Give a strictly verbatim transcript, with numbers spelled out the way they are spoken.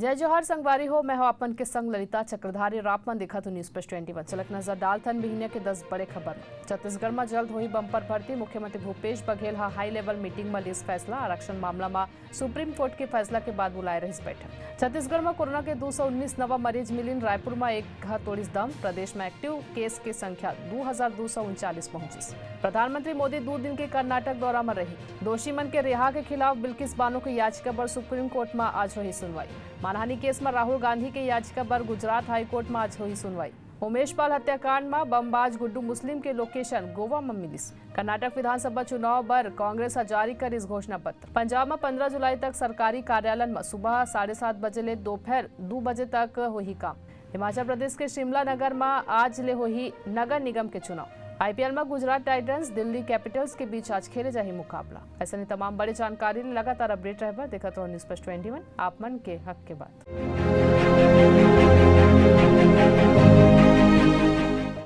जय जोहार संगवारी हो, मैं हो आप मन के संग ललिता चक्रधारी और आप मन देखत हो News Plus twenty one। चलक नजर डालथन बिहनिया के दस बड़े खबर म। छत्तीसगढ़ म जल्द होही बम्पर भर्ती, मुख्यमंत्री भूपेश बघेल ह हाई लेवल मीटिंग म लिस फैसला। आरक्षण मामला म सुप्रीम कोर्ट के फैसला के बाद बुलाए रहिस बैठक। छत्तीसगढ़ म कोरोना के दो सौ उन्नीस नवा मरीज मिलिन, रायपुर म एक ह तोड़िस दम। प्रदेश म एक्टिव केस के संख्या दो हजार दो सौ उनचालीस पहुंचिस। प्रधानमंत्री मोदी दू दिन के कर्नाटक दौरा म रही। दोषी मन के रिहा के खिलाफ बिल्किस बानो के याचिका बर सुप्रीम कोर्ट म आज होही सुनवाई। मानहानि केस म राहुल गांधी के याचिका बर गुजरात हाईकोर्ट म आज होही सुनवाई। उमेश पाल हत्याकांड म बमबाज गुड्डू मुस्लिम के लोकेशन गोवा म मिलिस। कर्नाटक विधानसभा चुनाव बर कांग्रेस ह जारी करिस घोषणा पत्र। पंजाब म पंद्रह जुलाई तक सरकारी कार्यालय म सुबह साढ़े सात बजे ले दोपहर दू बजे तक होही काम। हिमाचल प्रदेश के शिमला नगर म आज ले होही नगर निगम के चुनाव। आईपीएल म गुजरात टाइटंस दिल्ली कैपिटल्स के बीच आज खेले जाही मुकाबला। अइसने तमाम बड़े जानकारी ले लगातार अपडेट रहे बर देखत रहो News Plus twenty one, आप मन के हक के बात।